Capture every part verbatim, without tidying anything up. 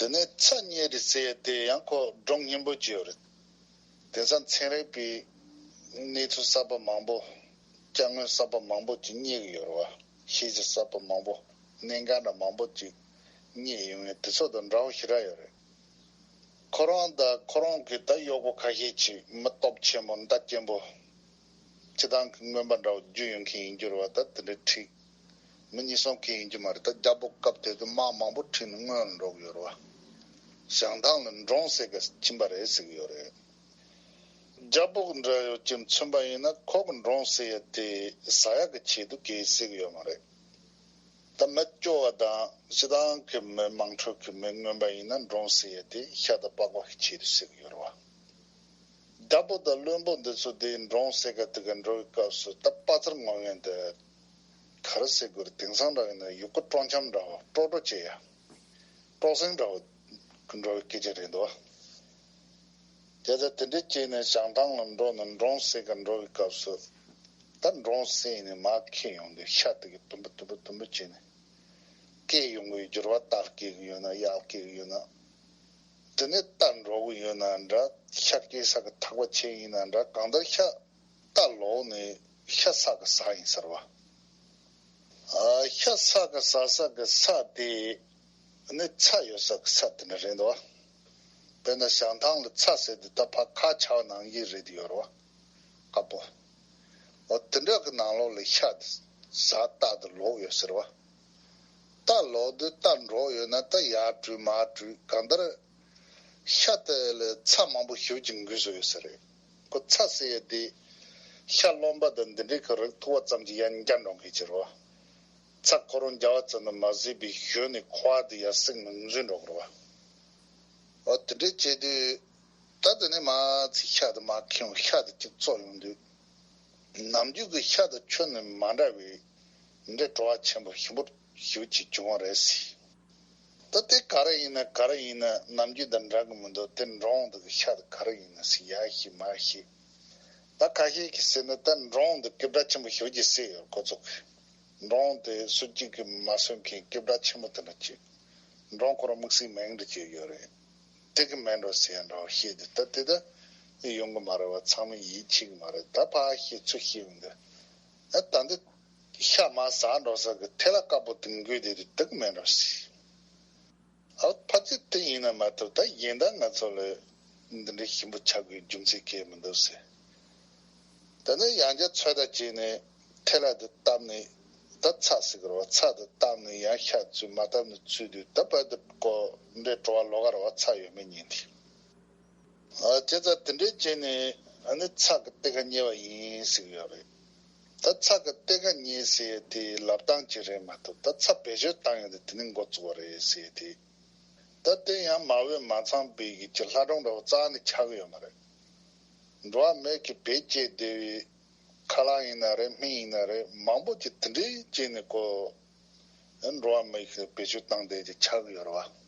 དེ་ནས་ཚྭ་རྙེད་རེད་ཟེར་ཡ་དེ་ཡང་ཁོ་སྒྲུང་སྙན་པོ་ཅིག་ཡོད་རེད། དེང་སང་ཚན་རིག་པའི་གནས་ཚུལ་གསར་པ་མང་པོ། དཔྱ་དངོས་གསར་པ་མང་པོ་ཅིག་རྙེད་ཀྱི་ཡོད་རེད་བ། ཤེས་བྱ་གསར་པ་མང་པོ། གནད་འགག་འདྲ་མང་པོ་ཅིག་རྙེད་ཡོང་ངེས་དེ་ཚོ་དང་འདྲ་བོ་ཞེ་དྲག་ཡོད་རེད། ཁོ་རང་དང་ཁོ་རང་གི་ད་གཡོག་པོ་ཁ་ཤས་ཅིག་མི་སྟོབས་ཆེན་པོ་མདའ་སྐྱེན་པོ། སྤྱི་བཏང་གི་རྔོན་པ་འདྲ་བོ་རྒྱུ་ཡོད་མཁན་ཡིན་རྒྱུ་རེད་བ། ད་དེ་འདྲའི་ཁྲིད། མི་གཉིས་གསུམ་མཁན་ཡིན་རྒྱུ་མ་རེད། ད་རྒྱལ་པོ་སྐབས་དེ་དུས་དམག་མང་པོ་ཁྲིད་ནས་སྔོན་ལ་འགྲོ་གི་ཡོད་རེད་བ། བྱང་ཐང་ལ་འབྲོང་ཟེར་ག་ཕྱིན་པ་རེད་ཟེར་གི་ཡོད་རེད། རྒྱལ་པོ་འདྲ་ཡོད་ཅིག་མཚོན་པ་ཡིན་ན་ཁོ་གི་འབྲོང་ཟེར་ཡ་དེ་ཟ་ཡག་གི་ཆེད་དུ་གས་ཟེར་གི་ཡོད་མ་རེད། ད་མི་སྐྱོ་བ་དང་སྤྱི་བཏང་གི་མི་དམངས་ཁྲོད་ཀྱི་མི་རྔོན་པ་ཡིན་ན་འབྲོང་ཟེར་ཡ་དེ་ཤ་དང་པགས་པ་གི་ཆེད་དུ་ཟེར་གི་ཡོད་རེད་བ། རྒྱལ་པོ་དང་བློན་པོ་འདི་ཚོ་དེ་འབྲོང་ཟེར་ག་དེ་ག་འགྲོ་བའི་སྐབས་སུ་ད་དཔའ་རྩལ་ངོམ་མཁན་དེ་ག་རེ་ཟེར་དགོས་རེད། དེང་སང་འདྲ་བ་ཡིན་ན་ཡུ་གུ་སྤྲོ་འཆམ་འདྲ་བ་སྤྲོ་སྤྲོ་བྱེད་ཡ། སྤྲོ་གསེང་འདྲ་བ་གི་འགྲོ་བའི་སྐད་ཆ་རེད་འདུག་བ། དེ་ཚོ་དེ་འདྲའི་བྱས་ནས་བྱང་ཐང་ལ་འགྲོ་ནས་འབྲོང་ཟེར་ག་འགྲོ་བའི་སྐབས་སུ། ད་འབྲོང་ཟེར་ནས་མར་ཁྱེར་ཡོང་དུས་ཤ་དེ་གི་དུམ་བུ་དུམ་བུ་དུམ་བུ་བྱས་ནས་སྐྱེལ་ཡོང་གི་ཡོད་རྒྱུ་རེད་བ། རྟ་སྐྱེལ་གི་ཡོད་ན་གཡག་སྐྱེལ་གི་ཡོད་ན། དེ་ནས་རྟ་འགྲོ་གི་ཡོད་ན་འདྲ། ཤ་སྐྱེལ་ས་གི་ཐག་པ་ཆད་ཡིན་ན་འདྲ། གང་ལྟར་ཤ་རྟ་ལོག་ནས་ཤ་ཟ་གི་ཟ་ཡིན་ཟེར་བ། ཨ། ཤ་ཟ་གི་ཟ་ས་གི་ས་དེ་ནི་ཚྭ་ཡོད་ས་གི་ས་དེ་འདྲ་རེད་འདུག་བ། དཔེར་ན་བྱང་ཐང་ལ་ཚྭ་ཟེར་དུས་ད་ཕར་ཁ་ཆག་ནང་བཞིན་རེད་དེ་ཡོད་རེད་བ། དཀར་པོ། འོ་དེ་འདྲ་གི་ནང་ལོགས་ལ་ཤ་དེ་ཟ་རྟ་དེ་ལོག་ཡོད་ཟེར་བ། རྟ་ལོག་དུས་རྟ་འགྲོ་ཡོད་ན་ད་ཡར་བྲོས་མར་བྲོས་གང་ལྟར། ཤ་དེ་ལ་ཚྭ་མང་པོ་ཞེ་པོ་ཅིག་འགོས་བཟོ་ཡོད་ས་རེད། ཁོ་ཚྭ་ཟེར་ཡ་དེ་ཤ་རློན་པ་དང་འདི་འདྲའི་གི་རིགས་འཐུང་བ་ཙམ་གྱིས་ཡང་འཇའ་འགྲོ་མཁན་ཅིག་རེད་བ། ཚྭ་ཁོ་རང་རྒྱ་བ་ཙམ་དུ་མ་ཟད་པའི་ཞོན་ནས་ཁོ་བ་དེ་ཡང་སྲེག་ནས་འཛུལ་འགྲོ་གི་རེད་བ། འོ་དེ་འདྲའི་བྱས་དུས་ད་དེ་ནས་མར་ཚིག་ཤ་དེ་མར་ཁྱེར་ཡོང་། ཤ་དེ་གཅིག་བཙོ་ཡོང་དུས་ནམ་རྒྱུན་གྱི་ཤ་དང་ཁྱོན་ནས་མ་འདྲ་བའི་འདྲེ་བྲོ་བ་ཆེན་པོ་ཞིམ་པོ་ཞེ་པོ་ཅིག་བྱུང་བ་རེད་ཟེར། ད་དེ་ག་རེ་ཡིན་ན་ག་རེ་ཡིན་ན་ནམ་རྒྱུན་དང་འདྲ་གི་མི་འདུག་དེ་འབྲོང་དེ་གི་ཤ་དེ་ག་རེ་ཡིན་ན་ཟེར་ཡར་བཤད་མར་བཤད། ད་ཁ་ཤས་ཀྱིས་ཟེར་ན་ད་འབྲོང་དེ་སྐེད་སྒྲ་ཆེན་པོ་ཞེ་པོ་ཅིག་བཟོས་ཡོད། ཁོ་ཚོ་གིས་འབྲོང་དེ་སུ་གཅིག་གིས་མ་གསོད་མཁན་སྐེད་སྒྲ་ཆེན་པོ་དེ་འདྲ་ཅིག་འབྲོང་ཁོ་རང་དམིགས་བསལ་མིང་འདྲ་ཅིག་ཡོད་རེད། དེ་གི་མིན་འགྲོ་ཟེར་ཡ་འདྲ་བོ་བཤད་དེ། ད་དེ་ད་ཡོང་གི་མ་རེད་བ། ཚང་མས་ཡིད་ཆེས་གི་མ་རེད། ད་ཕར་བཤད་ཚུར་བཤད་ཡོང་དུས། ཨ། ད་འདི་ཤ་མར་ཟ་འགྲོ་ས་གི་ཐལ་བ་དཀར་པོ་དེ་འགོས་བསྡད་དུས་དེ་གི་མིན་འགྲོ་ཟེར། ཨ། ཕལ་ཆེར་དེ་ཡིན་ན་མ་གཏོགས་ད་གཞན་དག་ང་ཚོ་ལ་འདི་འདྲའི་ཞིམ་པོ་ཆགས་དགོས་རྒྱུ་མཚན་གང་ཡང་མི་འདུག་ཟེར། དེ་ནས་ཡང་བསྐྱར་ཚོད་ལྟ་བྱས་ནས་ཐལ་བ་དེ་བཏབ་ནས། ད་ཚྭ་ཟེར་གི་རེད་བ། ཚྭ་དེ་བཏབ་ནས་ཡང་ཤ་བཙོས་མ་བཏབ་ནས་བཙོས་དུས་ད་བར་དུ་ཀོ་འདྲེ་བྲོ་བ་ལོག་ག་རེད་བ། ཚྭ་ཡོད་མེད་ཉན་དུས། ཨ། བྱས་ཙང་དེ་འདྲའི་བྱས་ནས་ཨ་ནི་ཚྭ་གི་གཏེར་ཁ་རྙེད་པ་ཡིན་ཟེར་གི་ཡོད་རེད། ད་ཚྭ་གི་གཏེར་ཁ་རྙེད་ཟེར་དེ་ལབ་སྟངས་ཅིག་རེད་མ་གཏོགས། ད་ཚྭ་བེད་སྤྱོད་བཏང་ཡོང་དུས་དེ་ནས་འགོ་བཙུགས་པ་རེད་ཟེར་དེ། ད་དེ་ཡང་མ་འོས་མ་ཚང་པའི་གི་ཅིག་ལྷ་སྒྲུང་འདྲ་བོ་རྩ་ནས་ཆགས་ཀྱི་ཡོད་མ་རེད། འགྲོ་བ་མི་གིས་བེད་སྤྱད་བསྡད་པའི་ཁ་ལག་ཡིན་ན་རེད། སྨན་ཡིན་ན་རེད། མང་པོ་ཅིག་དེ་འདྲའི་བྱས་ནས་ཁོ་འགྲོ་བ་མི་གིས་བེད་སྤྱོད་བཏང་བསྡད་ཅིག་ཆགས་ཀྱི་ཡོད་རེད་བ།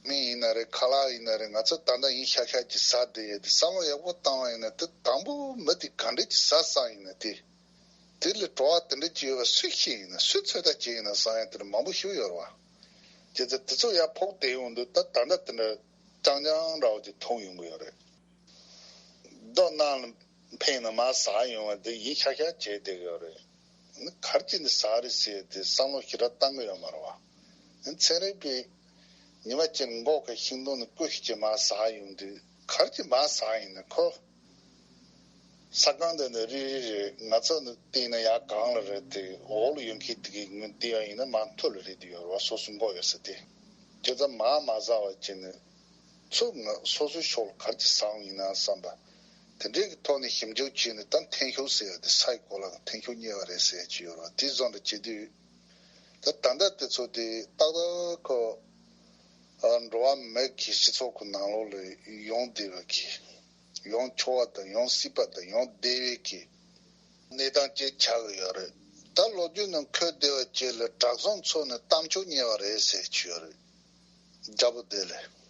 སྨན་ཡིན་ན་རེད། ཁ་ལག་ཡིན་ན་རེད། ང་ཚོ་ད་ལྟ་ཡིན་ཤག་ཤག་ཅིག་ཟ་བསྡད་ཡོད་དེ། བསམ་བློ་ཡག་པོ་བཏང་བ་ཡིན་ན་དེ་དང་པོ་མི་དེ་ག་འདྲ་ཅིག་ཟ་བསམ་ཡིན་ན་དེ། དེ་ལ་བྲོ་བ་དེ་འདྲ་ཅིག་ཡོད་པ་སུས་ཤེས་ཡིན་ན། སུས་ཚོད་ལྟ་བྱས་ཡིན་ན་བསམ་ཡ་དེ་འདྲ་མང་པོ་ཞིག་ཡོད་རེད་བ། བྱས་ཙང་དེ་ཚོ་ཡར་ཕོག་བསྡད་ཡོང་དུས་ད་ད་ལྟ་དེ་འདྲ་རྐྱང་རྐྱང་འདྲ་བོ་ཅིག་མཐོང་ཡོང་གི་ཡོད་རེད། རྡོ་ནང་ལ་འཕེན་ནས་མར་ཟག་ཡོང་བ་དེ་ཡིན་ཤག་ཤག་བྱས་བསྡད་ཀྱི་ཡོད་རེད། ནི་ག་རེ་བྱས་ནས་ཟག་རེད་ཟེར་དེ་བསམ་བློ་ཞེ་དྲག་བཏང་གི་ཡོད་མ་རེད་བ། ནི་ཚན་རིག་པས་ཉི་མ་གཅིག་མགོ་གི་ཤིང་སྡོང་ནས་ཀུ་ཤུ་གཅིག་མར་ཟག་ཡོང་དུས། ག་རེ་བྱས་མར་ཟག་ཡིན་ན། ཁོ་ས་ཁང་དེ་ནི་རིལ་རིལ་རེད། ང་ཚོ་ནི་བལྟས་ན་ཡར་སྒང་ལ་རེད་དེ། འོག་ལ་ཡོད་མཁན་དེ་གའི་ངོས་བལྟས་པ་ཡིན་ན་མར་མཐོ་ལ་རེད་དེ་ཡོད་རེད་བ། སོ་སོ་མགོ་ཡོད་ས་དེ། བྱས་ཙང་མར་མ་ཟག་པ་བྱས་ནས། ཚུར་ང་སོ་སོའི་ཕྱོགས་ལ་ག་རེ་བྱས་ཟག་ཡིན་ན་བསམ་པ། དེ་འདྲའི་གི་ཐོག་ནས་ཞིབ་འཇུག་བྱས་ནས། ད་འཐེན་ཤུགས་ཟེར་ཡ་དེ་སའི་གོ་ལ་གི་འཐེན་ཤུགས་རྙེད་པ་རེད་ཟེར་གྱི་ཡོད་རེད་བ། དེ་བཟོ་འདྲ་བྱེད་དུས། ད་ད་ལྟ་དེ་ཚོ་དེ་ཏག་ཏག་ཁོ། ཨ། འགྲོ་བ་མི་གི་སྤྱི་ཚོགས་ཀྱི་ནང་ལོགས་ལ་ཡོང་བསྡད་པ་གི། ཡོང་ཆོག་པ་དང་ཡོང་སྲིད་པ་དང་ཡོང་བསྡད་པའི་གི་གནས་སྟངས་ཅིག་ཆགས་ཀྱི་ཡོད་རེད། ད་ལོ་རྒྱུས་ནང་འཁོད་བསྡད་པ་ཅིག་ལ་བྲག་གསུམ་མཚོ་ནས་གཏམ་ཆུ་རྙེད་པ་རེད་ཟེར་གྱི་ཡོད་རེད། རྒྱལ་པོ་དེ་ལས།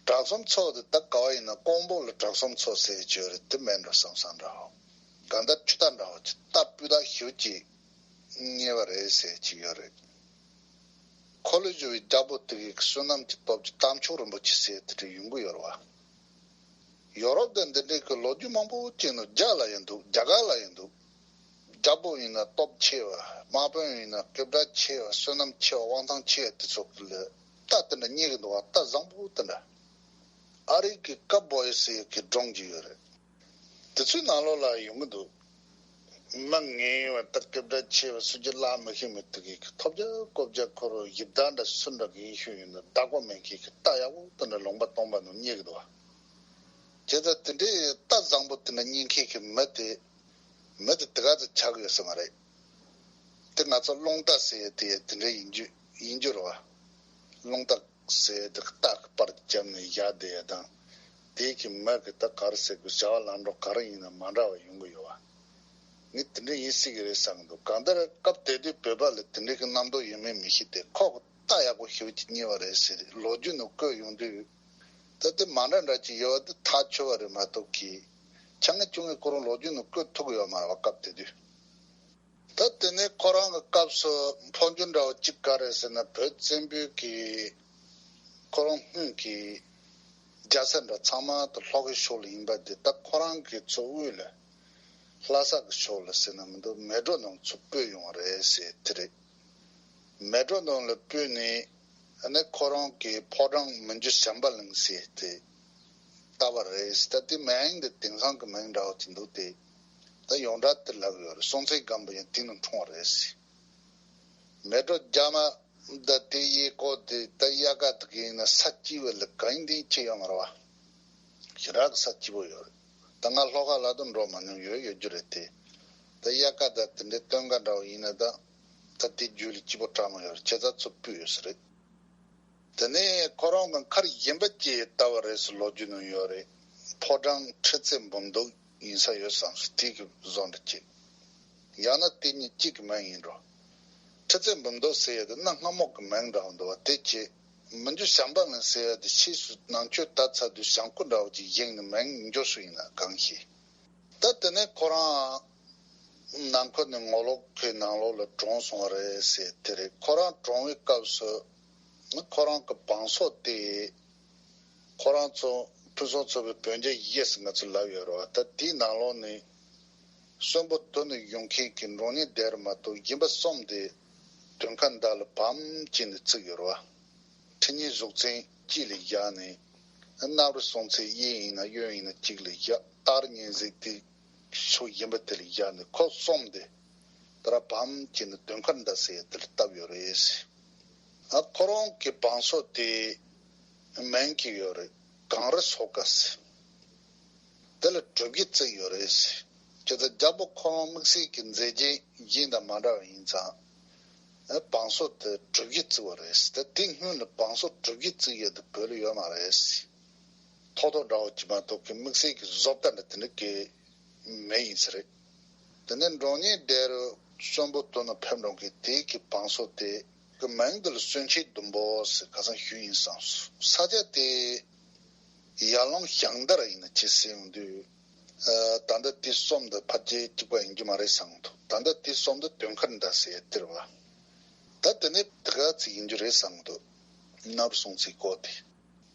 བྲག་གསུམ་མཚོ་དེ་ད་ག་བ་ཡིན་ན་ཀོང་པོ་ལ་བྲག་གསུམ་མཚོ་ཟེར་གྱི་ཡོད་རེད། དེ་མིན་འགྲོ་བསམ་བསམ་འདྲ་བོ། གང་ལྟར་ཆུ་རྟ་འདྲ་བོ་ཅིག་རྟ་སྤུས་དག་ཞེ་པོ་ཅིག་རྙེད་པ་རེད་ཟེར་གྱི་ཡོད་རེད། འཁོར་ལོས་སྒྱུར་བའི་རྒྱལ་པོ་དེ་གའི་བསོད་ནམས་ཀྱི་སྟོབས་ཀྱིས་དམ་ཆོས་རིན་པོ་ཆེ་ཟེར་དེ་འདྲ་ཡོང་གི་ཡོད་རེད་བ། ཡོ་རོབ་དང་འདི་འདྲའི་གི་ལོ་རྒྱུས་མང་པོ་ཅིག་ནང་རྒྱ་ལ་ཡང་འདུག་རྒྱ་གར་ལ་ཡང་འདུག་རྒྱལ་པོ་ཡིན་ན་སྟོབས་ཆེ་བ། དམག་དཔོན་ཡིན་ན་སྐད་གྲགས་ཆེ་བ། བསོད་ནམས་ཆེ་བ། དབང་ཐང་ཆེ་བ་དེ་ཚོ་གི་ལ་རྟ་དེ་འདྲ་རྙེད་གི་འདུག་བ། རྟ་བཟང་པོ་དེ་འདྲ། ཨ་རིའི་གི་ཀ་བོ་ཡི་ཟེར་གི་སྒྲུང་ཅིག་ཡོད་རེད། དེ་ཚོའི་ནང་ལོགས་ལ་ཡོང་གི་འདུག་མི་ངན་བ་དང་སྐད་གྲགས་ཆེ་བ། སུ་གཅིག་བརླག་མི་ཤེས་མི་དེ་གའི་ཐོབ་རྒྱལ་རྐུབ་རྒྱལ་ཁོ་རང་ཡི་དྭགས་འདྲ་སུ་འདྲ་གི་ཡིན་ཤོས་ཡིན་ན་བདག་པོ་མེད་མཁན་གྱི་རྟ་ཡག་པོ་དེ་འདྲ་ལུང་པ་སྟོང་པ་ནང་རྙེད་གི་འདུག་བ། བྱས་ཙང་དེ་འདྲའི་རྟ་བཟང་པོ་དེ་འདྲ་རྙེད་མཁན་གྱི་མི་དེ། མི་དེ་དེ་ག་ཚོད་ཆགས་ཡོད་ས་མ་རེད། དེ་ང་ཚོ་རླུང་རྟ་ཟེར་ཡས་དེ་ཡས་དེ་འདྲ་ཡིན་རྒྱུ་ཡིན་རྒྱུ་རེད་བ། རླུང་རྟ་ཟེར་ཡས་དེ་རྟ་གི་པར་བརྒྱབ་ནས་བཞག་བསྡད་ཡས་དང་། དེའི་གི་མི་གི་ད་ག་རེ་ཟེར་དགོས། བྱ་བ་ལམ་འགྲོ་ག་རེ་ཡིན་ན་མ་འདྲ་བ་ཡོང་གི་ཡོད་བ། ངས་དེ་འདྲ་ཡིན་སྲིད་གི་རེད་བསམ་གི་འདུག་གང་ལྟར་སྐབས་དེ་དུས་བོད་པ་ལ་དེ་འདྲའི་གི་རྣམ་རྟོག་ཡོད་མེད་མི་ཤེས་ཏེ། ཁོ་གི་རྟ་ཡག་པོ་ཞེ་པོ་ཅིག་རྙེད་པ་རེད་ཟེར་ལོ་རྒྱུས་ནང་བཀོད་ཡོང་དུས། ད་དེ་མ་འདྲ་འདྲ་ཅིག་ཡོད་པ་དེ་ཐག་ཆོད་པ་རེད་མ་གཏོགས་གི། ཆ་ངེས་ཅུང་ངེས་ཁོ་རང་ལོ་རྒྱུས་ནང་བཀོད་ཐུབ་ཀྱི་ཡོད་མ་རེད་བ། སྐབས་དེ་དུས། ད་དེ་ནས་ཁོ་རང་གི་སྐབས་སུ་འཕོ་འགྱུར་འདྲ་བོ་གཅིག་ག་རེ་ཟེར་ན། བོད་བཙན་པོའི་གི་ཁོ་རང་སྔོན་གྱི་རྒྱལ་ས་འདྲ་ཚང་མ་དེ་ལྷོ་ཁའི་ཕྱོགས་ལ་ཡིན་པ་དེ། ད་ཁོ་རང་གི་ཚོ་དབུས་ལ་ལྷ་ས་གི་ཕྱོགས་ལ་ཟེར་ན་མི་འདུག་མལ་གྲོ་ནང་ཚུར་སྤོས་ཡོང་བ་རེད་ཟེར་དེ་རེད། མལ་གྲོ་ནང་ལ་སྤོས་ནས། ཨ་ནི་ཁོ་རང་གི་ཕོ་བྲང་མི་འགྱུར་བྱམས་པ་གླིང་ཟེར་དེ་བཏབ་པ་རེད། ད་དེ་མིང་དེ་དེང་སང་གི་མིང་འདྲ་བོ་ཅིག་འདུག་སྟེ། ད་ཡོངས་གྲགས་དེ་ལབ་ཡོད་རེད། སྲོང་བཙན་སྒམ་པོ་ཡང་དེ་ནང་འཁྲུངས་པ་རེད། མལ་གྲོ་རྒྱ་མ་ད་དེ་གཡས་སྐོར་དེ། ད་དབྱར་ཁ་དེ་གའི་ན་ས་སྐྱིད་པ་ལ་གང་ཡིན་དེ་ཅི་ཡོད་མ་རེད་བ། ཞེ་དྲག་གི་ས་སྐྱིད་པོ་ཡོད་རེད། ད་ང་ལྷོ་ཁ་ལ་དུ་འགྲོ་མ་མྱོང་། ཡོད་ཡོད་རྒྱུ་རེད་དེ། ད་དབྱར་ཁ་ད་དེ་འདྲའི་སྟོན་ཁ་འདྲ་བོ་ཡིན་ན་ད། ད་དེ་རྒྱུད་ལ་སྐྱིད་པོ་དྲག་མོ་ཡོད་རེད། བྱས་ཙང་ཚུར་སྤོས་ཡོད་ས་རེད། དེ་ནས་ཁོ་རང་གི་མཁར་གཞན་པ་ཅིག་བཏབ་པ་རེད་ཟེར་ལོ་རྒྱུས་ནང་ཡོད་རེད། ཕོ་བྲང་ཁྲི་རྩེ་འབུམ་རྡོག་ཡིན་ས་ཡོད་བསམ་སོང་། དེ་གི་བཟོ་འདྲ་ཅིག་ཡང་ན་དེ་གཉིས་གཅིག་གི་མིང་ཡིན་འགྲོ། ཁྲི་རྩེ་འབུམ་རྡོག་ཟེར་ཡ་དེ་གནའ་སྔ་མོ་གི་མིང་འདྲ་བོ་འདུག་བ། དེ་ཅི། མི་འགྱུར་བྱམས་པ་གླིང་ཟེར་ཡ་དེ་ཕྱིས་སུ་ནང་ཆོས་དར་ཚར་དུས་བྱང་ཁོག་འདྲ་བོ་ཅིག་བཞེངས་ནས་མིང་འགྱུར་སོང་ཡིན་ན་གང་ཤེས། ད་དེ་ནས་ཁོ་རང་ནང་ཁུལ་ནས་ངོ་ལོག་གི་ནང་ལོགས་ལ་གྲོངས་སོང་བ་རེད་ཟེར་དེ་རེད། ཁོ་རང་གྲོངས་པའི་སྐབས་སུ་ཁོ་རང་གི་བང་སོ་དེ། ཁོ་རང་ཚོ་ཕུན་སུམ་ཚོགས་པའི་བོད་རྒྱལ་བཞི་ཟེར་ང་ཚོ་ལབ་ཡོད་རེད་བ། ད་དེའི་ནང་ལོགས་ནས་གསོན་པོ་དོན་དུ་ཡོང་མཁན་གྱི་འབྲོང་གཉན་ལྡེ་རུ་མ་གཏོགས་གཞན་པ་གསུམ་དེ་སྟོན་ཁ་མདའ་ལ་བམ་བཅས་ནས་བརྩིགས་ཡོད་རེད་བ། ཁྲི་གཉན་གཟུགས་ཅན་དཀྱིལ་ལ་བཞག་ནས། གནམ་རི་སྲོང་བཙན་གཡས་ཡིན་ན་གཡོན་ཡིན་ན་གཅིག་ལ་བཞག་སྟག་རི་གཉན་གཟིགས་དེ་ཕྱོགས་གཞན་པ་དེ་ལ་བཞག་ནས་ཁོ་གསུམ་དེ་ད་ར་བམ་བཅས་ནས་སྟོན་ཁར་མདའ་ཟེར་ཡ་དེ་ལ་བཏབ་ཡོད་རེད། ཨ་ཁོ་རང་གི་བང་སོ་དེ་མིང་གི་ཡོད་རེད། གངས་རི་སོ་དཀར་ཟེར། དེ་ལ་གྲུ་བཞི་བརྩིགས་ཡོད་རེད། ཁྱེད་ཚོ་རྒྱལ་པོ་ཁོ་རང་དམིགས་བསལ་གྱི་མཛད་རྗེས་གཞན་དང་མ་འདྲ་བ་ཡིན་ཙང་། ཨ་བང་སོ་དེ་གྲུ་བཞི་བརྩིགས་པ་རེད། ད་དེ་སྔོན་ལ་བང་སོ་གྲུ་བཞི་བརྩིགས་ཡས་དེ་བོད་ལ་ཡོད་མ་རེད། ཐོག་ཐོག་འདྲ་བོ་ཅིག་མ་གཏོགས་ཀྱི་དམིགས་བསལ་གྱི་བཟོ་ལྟ་འདྲ་དེ་འདྲ་གི་མེད་ཡིན་ས་རེད། དེ་ནས་འབྲོང་གཉན་ལྡེ་རུ་གསོན་པོ་དོན་དུ་ཕེབས་འགྲོ་མཁན་དེའི་གི་བང་སོ་དེ་གི་མིང་འདི་ལ་གསོན་ཆེན་ཟླུམ་པོ་ཟེར་ཁ་སང་ཞུས་ཡིན་བསམ་སོང་། ས་ཆ་དེ་ཡར་ཀླུང་ཞང་དར་ཡིན་ན་ཅི་ཟེར་ཡོང་དུས། ཨ་ད་ལྟ་དེ་གསུམ་དེ་ཕལ་ཆེར་གཅིག་པ་ཡིན་རྒྱུ་མ་རེད་བསམ་གི་འདུག་ད་ལྟ་དེ་གསུམ་དེ་སྟོན་ཁར་མདའ་ཟེར་ཡ་དེ་རེད་བ། ད་དེ་ནས་དེ་ག་ཚོད་ཡིན་རྒྱུ་རེད་བསམ་གི་འདུག་གནམ་རི་སྲོང་བཙན་སྐོར་དེ།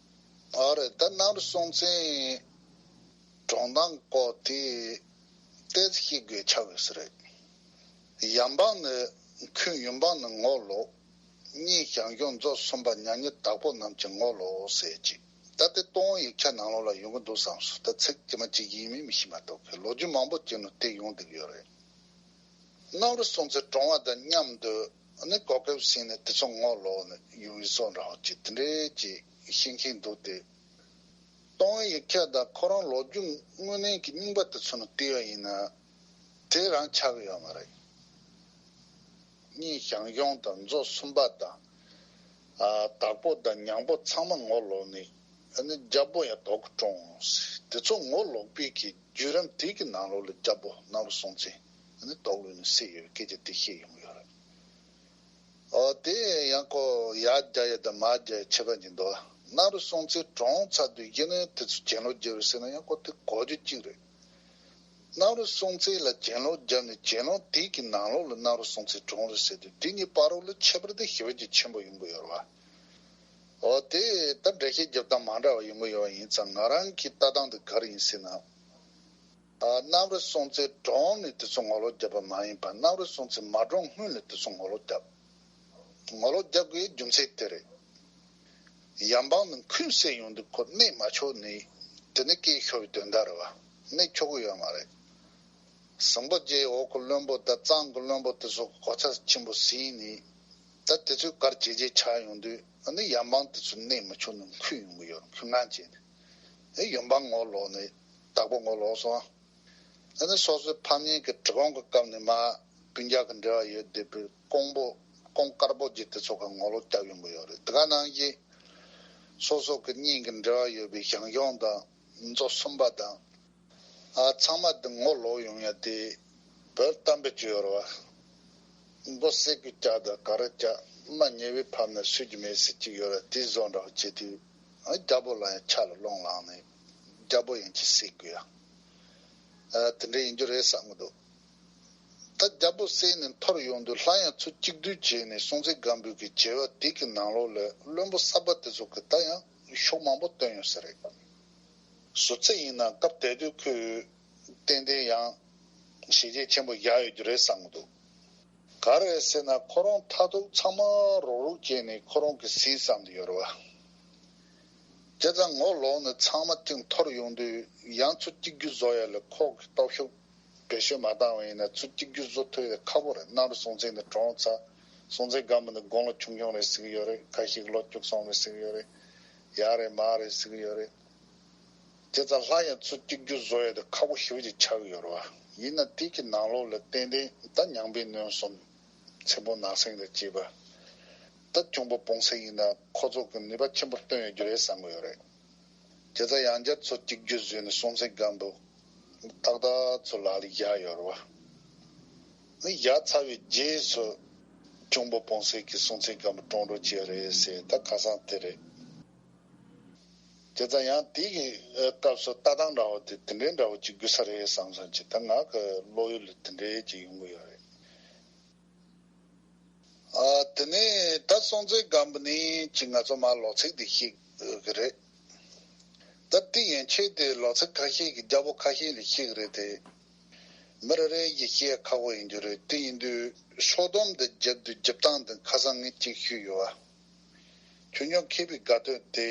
ཨ་རེད། ད་གནམ་རི་སྲོང་བཙན་གྲོངས་སྟངས་སྐོར་དེ་ཏོག་ཙམ་ཤེས་དགོས་ཆགས་ཡོད་ས་རེད། ཡབ་འབངས་ནི་ཁོའི་ཡུམ་འབངས་ནི་ངོ་ལོག་གཉེན་ཞང་ཞུང་མཛོ་གསུམ་པ་མྱ་ངན་བདག་པོ་རྣམས་ཀྱི་ངོ་ལོག་ཟེར་ཅིག་ད་དེ་སྟོད་ཡིག་ཆ་ནང་ལོགས་ལ་ཡོང་གི་འདུག་བསམ་སོང་། ད་ཚིག་ཇི་མ་ཇི་བཞིན་ཡིན་མིན་མི་ཤེས་མ་གཏོགས་ལོ་རྒྱུས་མང་པོ་ཅིག་ནང་དེ་ཡོང་བསྡད་ཀྱི་ཡོད་རེད། གནམ་རི་སྲོང་བཙན་གྲོངས་པ་དང་མཉམ་དུ་ནི་གོ་སྐབས་ཟིན་ནས་དེ་ཚོ་ངོ་ལོག་ནས་ཡོང་བའི་བཟོ་འདྲ་བོ་ཅིག་དེ་འདྲའི་ཅིག་ཤེས་མཁན་འདུག་སྟེ། སྟོད་ཡིག་ཆ་དང་ཁོ་རང་ལོ་རྒྱུས་དངོས་གནས་ཀྱི་རྙིང་པ་དེ་ཚོ་ནང་བལྟས་པ་ཡིན་ན་དེ་རང་ཆགས་ཀྱི་ཡོད་མ་རེད། གཉེན་ཞང་ཞུང་དང་མཛོ་གསུམ་པ་དང་། ཨ་བདག་པོ་དང་མྱང་པོ་ཚང་མ་ངོ་ལོག་ནས་ཨ་ནི་རྒྱལ་པོ་ཡང་དོག་གི་གྲོངས། དེ་ཚོ་ངོ་ལོག་པའི་གི་བརྒྱུད་རིམ་དེ་གི་ནང་ལོགས་ལ་རྒྱལ་པོ་གནམ་རི་སྲོང་བཙན་ཨ་ནི་དོག་ལུས་ནས་བསད་ཡོད་པའི་སྐད་ཆ་དེ་བཤད་ཡོང་གི་ཡོད་རེད། ཨོ་དེ་ཡང་ཁོ་ཡར་རྒྱག་ཡ་དང་མར་རྒྱག་ཡ་ཁྱད་པར་གྱི་འདུག་གནམ་རི་སྲོང་བཙན་གྲོངས་ཚར་དུས་ཡིན་ནའི་དེ་ཚོ་གྱེན་ལོག་རྒྱབ་རེད་ཟེར་ན་ཡང་ཁོ་དེ་གོ་རྒྱུ་གཅིག་རེད། གནམ་རི་སྲོང་བཙན་ལ་གྱེན་ལོག་བརྒྱབ་ནས་གྱེན་ལོག་དེ་གི་ནང་ལོགས་ལ་གནམ་རི་སྲོང་བཙན་གྲོངས་རེད་ཟེར་དུས་དེ་གཉིས་བར་རོ་ལ་ཁྱད་པར་དེ་ཞེ་པོ་ཅིག་ཆེན་པོ་ཡོང་གི་ཡོད་རེད་བ། འོ་དེ་ད་འགྲེལ་བཤད་རྒྱབ་སྟངས་མ་འདྲ་བ་ཡོང་གི་ཡོད་པ་ཡིན་ཙང་ང་རང་གི་ལྟ་སྟངས་དེ་ག་རེ་ཡིན་ཟེར་ན། ཨ། གནམ་རི་སྲོང་བཙན་གྲོངས་ནས་དེ་ཚོ་ངོ་ལོག་བརྒྱབ་པ་མ་ཡིན་པར་གནམ་རི་སྲོང་བཙན་མ་གྲོངས་སྔོན་ལ་དེ་ཚོ་ངོ་ལོག་བརྒྱབ། ངོ་ལོག་རྒྱག་དགོས་རྒྱུ་མཚན་དེ་རེད། ཡབ་འབངས་ནི་འཁོན་བསྲེས་ཡོང་དུས་ཁོ་གནས་མ་ཆོག་ནས་དེ་ནི་སྐད་ཤོར་བའི་དོན་དག་རེད་བ། གནས་ཆོག་གི་ཡོད་མ་རེད། ཟམ་པ་བརྒྱད་འོག་གི་བློན་པོ་དང་གཙང་གི་བློན་པོ་དེ་ཚོ་གི་གོ་ཆ་ཆེན་པོ་ཟིན་ནས། ད་དེ་ཚོས་གར་བྱས་རྗེས་ཆགས་ཡོང་དུས་ཨ་ནི་ཡབ་འབངས་དེ་ཚོ་གནས་མ་ཆོག་ནས་འཁོན་ཡོང་གི་ཡོད། འཁོན་ངན་བྱས་ནས་ཨེ་ཡབ་འབངས་ངོ་ལོག་ནས་བདག་པོ་ངོ་ལོག་སོང་། ཨ་ནི་སོ་སོའི་ཕམ་ཉེས་ཀྱི་གྲི་གུང་གི་སྐབས་ནས་མར་སྤུན་ཀྱག་གི་འབྲེལ་བ་ཡོད་བསྡད་པའི་ཀོང་པོ་ཀོང་དཀར་པོ་བརྒྱུད་དེ་ཚོ་ག་ངོ་ལོག་བརྒྱབ་ཡོང་གི་ཡོད་རེད། དེ་ག་ནང་བཞིན་སོ་སོ་གི་གཉེན་གྱི་འབྲེལ་བ་ཡོད་པའི་ཞང་ཞུང་དང་མཚོ་སུམ་པ་དང་། ཨ། ཚང་མ་དེ་ངོ་ལོག་ཡོང་ཡ་དེ་བོད་གཏམ་དཔེ་ཅིག་ཡོད་རེད་བ། མགོ་སེར་གི་བཀྱག་དང་ག་རེ་བཀྱག་རྨ་ཉེ་བའི་ཕབ་ན་སུས་ཀྱང་མེད་ཟེར་གྱི་ཡོད་རེད། དེ་བཟོ་འདྲ་བོ་བྱེད་དུས་ཨ་རྒྱལ་པོ་ལ་ཡང་ཆ་ལ་རླུང་ལངས་ནས་རྒྱལ་པོ་ཡང་ཅིག་བསད་དགོས་ཡ། ཨ། དེ་འདྲ་ཡིན་རྒྱུ་རེད་བསམ་གི་འདུག་ད་རྒྱལ་པོ་བསད་ནས་འཐོར་ཡོང་དུས་སླར་ཡང་ཚུར་གཅིག་བསྡུས་བྱས་ནས་སྲོང་བཙན་སྒམ་པོའི་གི་བྱེ་བ་དེ་གི་ནང་ལོགས་ལ་བློན་པོ་གསར་པ་དེ་ཚོ་གི་ད་ཡང་ཤུགས་མང་པོ་བཏོན་ཡོད་ས་རེད། ཟུར་ཚད་ཡིན་ན་སྐབས་དེ་དུས་ཁོས་ཏན་ཏན་ཡང་བྱས་རྗེས་ཆེན་པོ་བཞག་ཡོད་རྒྱུ་རེད་བསམ་གི་འདུག་ག་རེ་ཟེར་ན་ཁོ་རང་མཐར་ཐུག་ཚང་མ་རོགས་རོགས་བྱས་ནས་ཁོ་རང་གི་ཟིན་བསམ་དུ་ཡོད་རེད་བ། བྱས་ཙང་ངོ་ལོག་ནས་ཚང་མ་གཅིག་འཐོར་ཡོང་དུས་ཡང་ཚུར་གཅིག་གྱུར་བཟོ་ཡ་ལ་ཁོ་གི་སྟོབས་ཤུགས་བེད་སྤྱོད་མ་བཏང་བ་ཡིན་ན་ཚུར་གཅིག་གྱུར་བཟོ་ཐུབ་ཡ་ཁག་པོ་རེད། གནམ་རི་སྲོང་བཙན་ནས་གྲོངས་ཚར། སྲོང་བཙན་སྒམ་པོ་ནི་དགུང་ལོ་ཆུང་ཆུང་རེད་ཟེར་གྱི་ཡོད་རེད། ཁ་ཤས་ཀྱིས་ལོ་བཅུ་གསུམ་རེད་ཟེར་གྱི་ཡོད་རེད། ཡག་རེད་མ་རེད་ཟེར་གྱི་ཡོད་རེད། བྱས་ཙང་སླར་ཡང་ཚུར་གཅིག་གྱུར་བཟོ་ཡ་དེ་ཁག་པོ་ཞེ་པོ་ཅིག་ཆགས་ཀྱི་ཡོད་རེད་བ། ཡིན་ན་དེ་གི་ནང་ལོགས་ལ་ཏན་ཏན་ད་མྱང་པའི་གནོན་གསུམ། ཚེ་འབོད་ནག་སེང་དང་བཅས་པ། ད་གཅུང་པོ་སྤུན་སེང་ཡིན་ན་ཁོ་ཚོ་གི་ནུས་པ་ཆེན་པོ་བཏོན་ཡོད་རྒྱུ་རེད་བསམ་གྱི་ཡོད་རེད། དེ་ལྟར་ཡང་བསྐྱར་ཚུར་གཅིག་གྱུར་བཟོས་ནས་སྲོང་བཙན་སྒམ་པོ་ཏག་ཏག་ཚུར་ལག་ལ་བཞག་ཡོད་རེད་བ། ཨ་ནི་བཞག་ཚར་བའི་རྗེས་སུ་གཅུང་པོ་སྤུན་སེང་གིས་སྲོང་བཙན་སྒམ་པོ་བཀྲོངས་འགྲོ་བྱས་རེད་ཟེར། ད་ཁ་སང་དེ་རེད། བྱས་ཙང་ཡང་དེ་གི་སྐབས་སུ་ལྟ་སྟངས་འདྲ་བོ་དེ་དེ་འདྲའི་འདྲ་བོ་ཅིག་དགོས་ས་རེད་བསམ་བསམ་ཅིག་ད་ང་གི་བློ་ཡུལ་ལ་དེ་འདྲའི་ཅིག་ཡོང་གི་ཡོད་རེད། ཨ། དེ་ནས་ད་སྲོང་བཙན་སྒམ་པོ་ནི་ཅིག་ང་ཚོ་མར་ལོ་ཚིགས་དེ་ཤེས་གི་རེད། ད་དེ་ཡན་ཆད་དེ་ལོ་ཚིགས་ཁ་ཤས་ཀྱི་རྒྱལ་པོ་ཁ་ཤས་ལས་ཤེས་གི་རེད་དེ། མི་རེ་རེ་ཡིས་ཤེས་ཁག་པོ་ཡིན་རྒྱུ་རེད། དེ་ཡིན་དུས་ཕྱོགས་བསྡོམས་དེ་བརྒྱབ་དུས་རྒྱབ་སྟངས་དེ་ཁ་སང་ངས་ཅིག་ཞུས་ཡོད་བ། ཆོས་འབྱུང་མཁས་པའི་དགའ་སྟོན་དེ་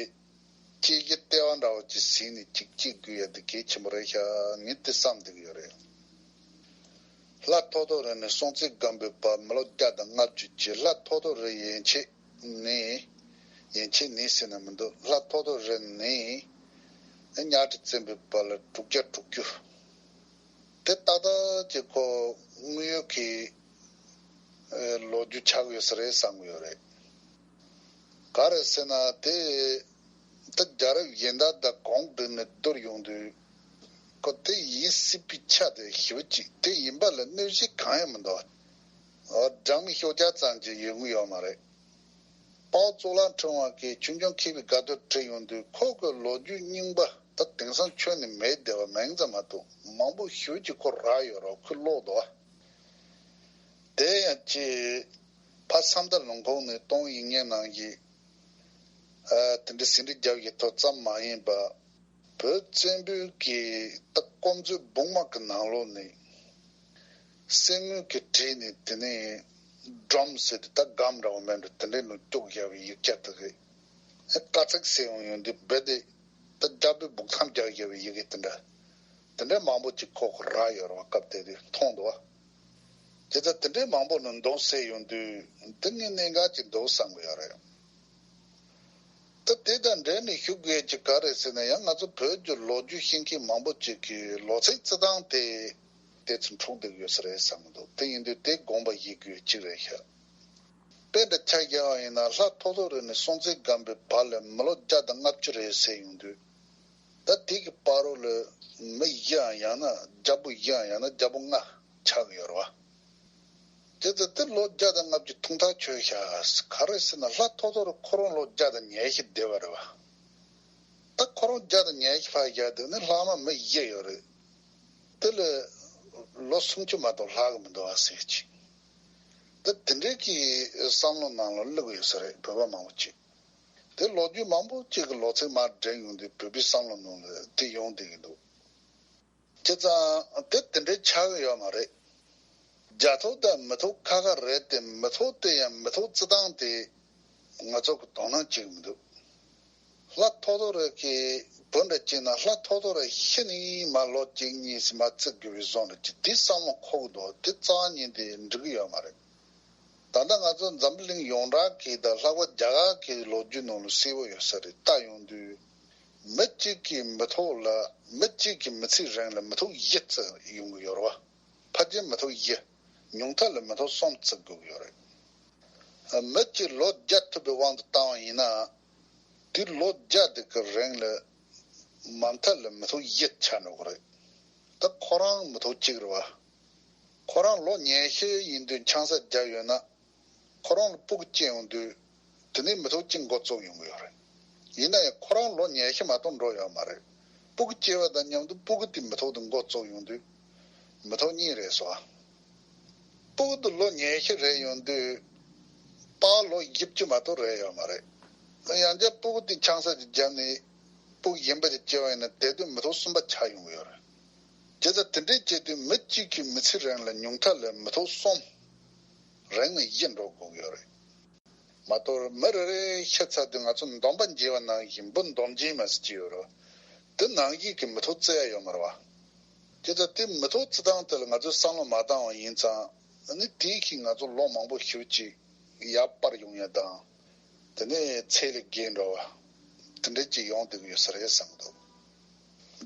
སྐྱེས་ཀྱི་ལྟེ་བ་འདྲ་བོ་ཅིག་ཟིན་ནས་ཅིག་སྐྱེ་དགོས་ཡ་དེ་གལ་ཆེན་པོ་རེད་ཤག་ངས་དེ་བསམ་བསྡད་ཀྱི་ཡོད་རེད། ལྷ་ཐོ་ཐོ་རི་ནས་སྲོང་བཙན་སྒམ་པོའི་བར་མི་ལོ་བརྒྱ་དང་ལྔ་བཅུ་གྱི་ལྷ་ཐོ་ཐོ་རི་ཡན་ཆད་ནས། ཡན་ཆད་ནས་ཟེར་ན་མི་འདུག་ལྷ་ཐོ་ཐོ་རི་ནས་གཉའ་ཁྲི་བཙན་པོའི་བར་ལ་དྲུག་བརྒྱ་དྲུག་ཅུ། དེ་ཏག་ཏག་ཅིག་ཁོ་དངོས་ཡོད་ཀྱི་ཨ་ལོ་རྒྱུས་ཆགས་ཡོད་ས་རེད་བསམ་གྱི་ཡོད་རེད། ག་རེ་ཟེར་ན་དེ་ད་རྒྱལ་རབས་གཞན་དག་དང་གོང་བསྡུར་ནས་བསྡུར་ཡོང་དུས་ཁོ་དེ་ཡིན་སྲིད་པའི་ཆ་དེ་ཞེ་པོ་ཅིག་དེ་ཡིན་པ་ལ་གནོད་གཞི་གང་ཡང་མི་འདུག་ཨ། སྦྲང་མའི་ཤོག་སྦྱར་ཙམ་གྱི་ཡོང་གི་ཡོད་མ་རེད། དཔའ་བོ་གཙུག་ལག་ཕྲེང་བ་གིས་ཆོས་འབྱུང་མཁས་པའི་དགའ་སྟོན་བྲིས་ཡོང་དུས་ཁོ་གི་ལོ་རྒྱུས་རྙིང་པ་ད་དེང་སང་ཁྱོན་ནས་མེད་བསྡད་པ་མིང་ཙམ་མ་གཏོགས་མང་པོ་ཞེ་པོ་ཅིག་ཁོ་རག་ཡོད་རེད། ཁོས་ཀློག་འདུག་བ། དེ་ཡང་ཅིག་ཕ་བསམ་ད་ལུང་ཁོག་ནས་གཏོང་ཡིན་ངེས་ནང་བཞིན། ཨ། དེ་འདྲའི་ཟིན་བྲིས་རྒྱབ་ཡོད་ཐོག་ཙམ་མ་ཡིན་པ། བོད་བཙན་པོའི་གི་ད་སྐོམ་མཛོད་སྦུག་མ་གི་ནང་ལོགས་ནས་གསེར་དངུལ་གྱིས་བྲིས་ནས་དེ་ནས་སྒྲོམ་ཟེར་ཏེ་ད་སྒམ་འདྲ་བོ་མེད་འགྲོ་དེ་འདྲའི་ནང་བཅུག་བཞག་པའི་ཡིག་ཆ་དེ་རེད། ཨེ། དཀའ་ཚེགས་ཟེར་ཡོང་ཡོང་དུས་རྦད་དེ་ད་རྒྱལ་པོའི་སྦུག་ཐམ་རྒྱག་བཞག་པའི་ཡི་གེ་དེ་འདྲ། དེ་འདྲའི་མང་པོ་ཅིག་ཁོ་གི་རག་ཡོད་རེད་བ། སྐབས་དེ་དུས་མཐོང་འདུག་བ། དེ་ལྟར་དེ་འདྲའི་མང་པོ་ནང་མདོ་གསལ་ཡོང་དུས་འདི་ངའི་གནད་འགག་ཅིག་འདུག་བསམ་གི་ཡོད་རེད། ད་དེ་དང་འབྲེལ་ནས་ཞུ་དགོས་ཀྱི་ག་རེ་ཟེར་ན་ཡང་ང་ཚོ་བོད་ཀྱི་ལོ་རྒྱུས་ཤེས་མཁན་མང་པོ་ཅིག་གིས་ལོ་ཚིགས་བརྩི་སྟངས་དེ་དེ་ཚོ་འཁྲུག་བསྡད་ཡོད་ས་རེད་བསམ་གི་འདུག་དེ་ཡིན་དུས་དེ་དགོངས་པ་བཞེས་དགོས་ཀྱི་གཅིག་རེད་ཤག་དཔེ་འདྲ་ཆ་བཞག་པ་ཡིན་ན་ལྷ་ཐོ་ཐོ་རི་ནས་སྲོང་བཙན་སྒམ་པོའི་བར་ལ་མི་ལོ་བརྒྱ་དང་ལྔ་བཅུ་རེད་ཟེར་ཡོང་དུས། ད་དེ་གི་བར་རོ་ལ་མི་བཞི་ཡང་ཡང་ན་རྒྱལ་པོ་བཞི་ཡང་ཡང་ན་རྒྱལ་པོ་ལྔ་ཆགས་ཀྱི་ཡོད་རེད་བ། དེ་ཚོ་དེ་ལོ་བརྒྱ་དང་ལྔ་བཅུ་ཐུང་ཐག་ཆོད་ཤག་ག་རེ་ཟེར་ན་ལྷ་ཐོ་ཐོ་རི་ཁོ་རང་ལོ་བརྒྱ་དང་ཉི་ཤུ་བསྡད་པ་རེད་བ། ད་ཁོ་རང་བརྒྱ་དང་ཉི་ཤུ་ཕར་བཞག་དུས་ནི་ལྷག་མ་མི་བཞི་ཡོད་རེད། དེ་ལ་ལོ་སུམ་ཅུ་མ་གཏོགས་ལྷག་གི་མི་འདུག་ཨ་ཟེར་གྱི། ད་དེ་འདྲའི་གི་བསམ་བློ་ནང་ལ་བླུགས་ཡོད་ས་རེད། བོད་པ་མང་པོ་ཅིག་དེ་ལོ་རྒྱུས་མང་པོ་ཅིག་གི་ལོ་ཚིགས་མར་འདྲེན་ཡོང་དུས་བོད་པའི་བསམ་བློ་ནང་ལ་དེ་ཡོང་བསྡད་ཀྱི་འདུག་བྱས་ཙང་དེ་དེ་འདྲའི་ཆགས་ཀྱི་ཡོད་མ་རེད། རྒྱ་ཐོ་དང་མི་ཐོ་ཁ་ཁ་རེད་དེ། མི་ཐོ་དེ་ཡང་མི་ཐོ་རྩི་སྟངས་དེ་ང་ཚོ་གི་དོ་སྣང་བྱེད་ཀྱི་མི་འདུག་ལྷ་ཐོ་ཐོ་རེ་གི་བུ་འདྲ་བྱས་ན་ལྷ་ཐོ་ཐོ་རེ་ཤི་ནས་མ་ལོ་གཅིག་གཉིས་སུ་མ་བརྩི་དགོས་པའི་བཟོ་འདྲ་ཅིག་དེ་བསམ་བློ་འཁོར་གྱི་འདུག་དེ་རྩ་བ་ཉིད་དེ་འགྲིག་གི་ཡོད་མ་རེད། ད་ལྟ་ང་ཚོ་འཛམ་བུ་གླིང་ཡོངས་གྲགས་ཀྱི་དང་ལྷག་པར་རྒྱ་གར་གྱི་ལོ་རྒྱུས་ནང་ལ་གསལ་པོ་ཡོད་ས་རེད། ལྟ་ཡོང་དུས་མི་གཅིག་གི་མི་ཐོ་ལ་མི་གཅིག་གི་མི་ཚེའི་རིང་ལ་མི་ཐོ་བཞི་བརྩི་ཡོང་གི་ཡོད་རེད་བ། ཕལ་ཆེར་མི་ཐོ་བཞི། ཉུང་མཐའ་ལ་མི་ཐོ་གསུམ་བརྩི་དགོས་ཀྱི་ཡོད་རེད། མི་གཅིག་ལོ་བརྒྱ་ཐུབ་པའི་དབང་དུ་བཏང་བ་ཡིན་ན། དེ་ལོ་བརྒྱ་དེ་གི་རིང་ལ་མ་མཐའ་ལ་མི་ཐོ་བཞི་ཆགས་འགྲོ་གི་རེད། ད་ཁོ་རང་མི་ཐོ་གཅིག་རེད་བ། ཁོ་རང་ལོ་ཉི་ཤུ་ཡིན་དུས་ཆང་ས་བརྒྱབ་ཡོད་ན། ཁོ་རང་ལ་སྤུ་གུ་སྐྱེ་ཡོང་དུས། དེ་ནས་མི་ཐོ་གཅིག་འགོ་བཙུགས་ཡོང་གི་ཡོད་རེད། ཡིན་ན་ཡང་ཁོ་རང་ལོ་ཉི་ཤུ་མ་གཏོགས་འགྲོ་ཡོད་མ་རེད། སྤུ་གུ་སྐྱེ་བ་དང་མཉམ་དུ་སྤུ་གུ་དེ་མི་ཐོ་དེ་འགོ་བཙུགས་ཡོང་དུས། མི་ཐོ་གཉིས་རེད་སོ། སྤུ་གུ་དེ་ལོ་ཉི་ཤུ་རེད་ཡོང་དུས། པཱ་ལོ་བཞི་བཅུ་མ་གཏོགས་རེད་ཡོད་མ་རེད། ཡང་བསྐྱར་སྤུ་གུ་དེ་ཆང་ས་ཅིག་བརྒྱབ་ནས་སྤུ་གུ་གཞན་པ་ཅིག་སྐྱེ་བ་ཡིན་ན་དེ་དུས་མི་ཐོ་གསུམ་པ་ཆགས་ཡོང་གི་ཡོད་རེད། བྱས་ཙང་དེ་འདྲའི་བྱེད་དུས་མི་གཅིག་གི་མི་ཚེ་རིང་ལ་ཉུང་མཐའ་ལ་མི་ཐོ་གསུམ། རིང་ནས་བཞི་འགྲོ་དགོས་ཀྱི་ཡོད་རེད། མ་གཏོགས་མི་རེ་རེ་ཤི་ཚར་དུས་ང་ཚོ་འདོམ་པ་འཇལ་བ་ནང་བཞིན་འབུ་འདོམ་ཆེན་མ་ཟེར་གྱི་ཡོད་རེད། དེ་ནང་བཞིན་གྱི་མི་ཐོ་བརྩི་ཡ་ཡོད་མ་རེད་བ། དེ་ལྟར་དེ་མི་ཐོ་བརྩི་སྟངས་དེ་ལ་ང་ཚོས་བསམ་བློ་མ་བཏང་བ་ཡིན་ཙང་། ཨ་ནི་དེའི་ཤུལ་ང་ཚོ་ལོ་མང་པོ་ཞེ་ཅིག་ཡར་སྤར་ཡོང་ཡ་དང་། དེ་ནས་ཚད་ལས་བརྒལ་འགྲོ་བ། དེ་འདྲ་ཅིག་ཡོང་བསྡད་ཀྱི་ཡོད་ས་རེད་བསམ་གྱི་འདུག་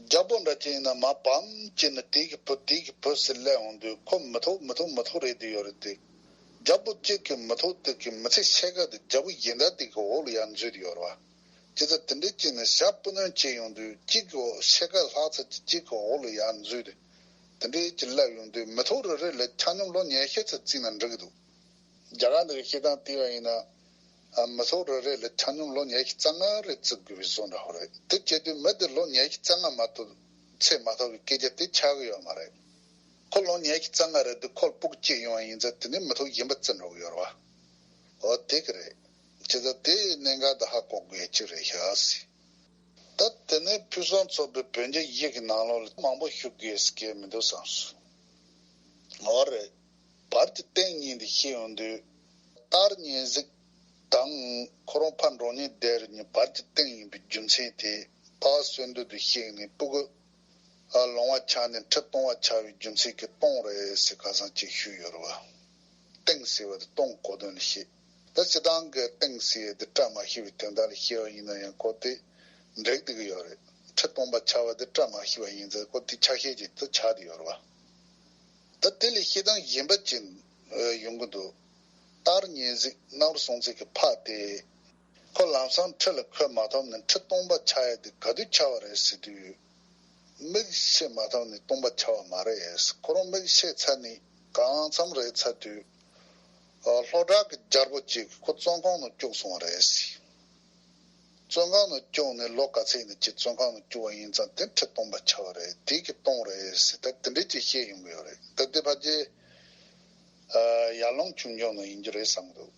རྒྱལ་པོ་འདྲ་ཅིག་ཡིན་ན་མར་བབས་བྱས་ནས་དེ་གི་བུ་དེ་གི་བུ་ཟེར་སླེབས་འོང་དུས་ཁོ་མི་ཐོ་མི་ཐོ་མི་ཐོ་རེད་དེ་ཡོད་རེད་དེ། རྒྱལ་པོ་གཅིག་གི་མི་ཐོ་དེ་གི་མི་ཚེ་ཕྱེད་ཀ་དེ་རྒྱལ་པོ་གཞན་དག་དེ་གི་འོག་ལ་ཡར་འཛུལ་དེ་ཡོད་རེད་བ། བྱས་ཙང་དེ་འདྲའི་བྱས་ནས་ཞག་སྤུ་སྣོན་བྱས་ཡོང་དུས་གཅིག་གི་འོག་ཕྱེད་ཀ་ལྷག་ཙམ་གཅིག་གི་འོག་ལ་ཡར་འཛུལ་དེ། དེ་འདྲའི་ཅིག་སླེབས་ཡོང་དུས་མི་ཐོ་རེ་རེ་ལ་ཆ་སྙོམས་ལོ་ཉི་ཤུ་ཙམ་བརྩིས་ན་འགྲིག་གི་འདུག་རྒྱ་གར་འདི་གི་བཤད་སྟངས་བལྟས་པ་ཡིན་ན། ཨ། མི་ཐོ་རེ་རེ་ལ་ཆ་སྙོམས་ལོ་ཉི་ཤུ་རྩ་ལྔ་རེ་བརྩི་དགོས་པའི་བཟོ་འདྲ་བོ་རེད། དེ་བྱེད་དུས་མི་དེ་ལོ་ཉི་ཤུ་རྩ་ལྔ་མ་གཏོགས་ཚེ་མ་ཐོབ་པའི་སྐད་ཆ་དེ་ཆགས་ཀྱི་ཡོད་མ་རེད། ཁོ་ལོ་ཉི་ཤུ་རྩ་ལྔ་རེད་དུས་ཁོ་ལ་སྤུ་གུ་གཅིག་ཡོང་བ་ཡིན་ཙང་དེ་ནས་མི་ཐོ་གཞན་པ་བརྩི་འགྲོ་གི་ཡོད་རེད་བ། འོ་དེ་གི་རེད། བྱས་ཙང་དེ་གནད་འགག་དེ་ཧ་གོ་དགོས་ཀྱི་རེད་ཤག་ཟེར། ད་དེ་ནས་ཕུན་སུམ་ཚོགས་པའི་བོད་རྒྱ་བཞི་གི་ནང་ལོགས་ལ་མང་པོ་ཞུ་དགོས་ཀྱི་མི་འདུག་བསམ་སོང་། འོ་རེད། བར་གྱི་སྟེང་གཉིས་འདི་ཤེས་ཡོང་དུས། གཏར་གཉིས་གཟིགས་དང་ཁོ་རང་ཕར་འགྲོ་ཉེན་བསྡད་རེད་གཉིས་བར་གྱི་སྟེང་ཡིན་པའི་རྒྱུ་མཚན་དེ། ཕ་གསོན་དུས་དེ་ཤེས་ནས་སྤུ་གུ་ལོང་བ་ཆགས་ནས་ཁྲི་སྟོང་བ་ཆགས་པའི་རྒྱུ་མཚན་གྱི་སྟོང་རེད་ཟེར་ཁ་སང་ཅིག་ཞུས་ཡོད་རེད་བ། སྟེང་ཟེར་བ་དེ་སྟོང་གོ་དོན་ལ་བཤད། ད་སྤྱིར་བཏང་གི་སྟེང་ཟེར་ཡས་དེ་བཀྲ་མ་ཤིས་པའི་དོན་དག་ལ་བཤད་པ་ཡིན་ན་ཡང་ཁོ་དེ་འགྲིག་བསྡད་ཀྱི་ཡོད་རེད། ཁྲི་སྟོང་པ་ཆགས་པ་དེ་བཀྲ་མ་ཤིས་པ་ཡིན་ཙང་ཁོ་དེ་ཆ་ཤས་ཅིག་ཏུ་ཆགས་བསྡད་ཡོད་རེད་བ། ད་དེ་ལས་བཤད་སྟངས་གཞན་པ་ཅིག་ཡོང་གི་འདུག་གཏར་གཉིས་གཟིགས་གནམ་རུ་སྲོང་བཙན་གྱི་ཕ་དེ། ཁོ་ལམ་སང་ཁྲི་ལ་འཁོད་མ་ཐུབ་ནས་ཁྲི་སྟོང་པ་ཆགས་ཡ་དེ་ག་དུས་ཆགས་པ་རེད་ཟེར་དུས། མིག་ཕྱེ་མ་ཐུབ་ནས་སྟོང་པ་ཆགས་པ་མ་རེད། ཁོ་རང་མིག་ཕྱེ་ཚར་ནས་གང་འཚམ་རེད་ཚར་དུས། ཨ། ལྷོ་བྲག་གི་རྒྱལ་པོ་གཅིག་གིས་ཁོ་བཙོན་ཁང་ནང་བཅུག་སོང་བ་རེད། བཙོན་ཁང་ནང་བཅུག་ནས་ལོ་ག་ཚད་ཡིན་ན་ཅིག་བཙོན་ཁང་ནང་བཅུག་པ་ཡིན་ཙང་དེ་ཁྲི་སྟོང་པ་ཆགས་པ་རེད། དེ་གི་སྟོང་རེད་ཟེར། ད་དེ་འདྲས་ཅིག་བཤད་ཡོང་གི་ཡོད་རེད། ད་དེ་ཕལ་ཆེར། ཨ། ཡར་ཀླུང་ཆོས་འབྱུང་ནང་ཡིན་རྒྱུ་རེད་བསམ་གི་འདུག་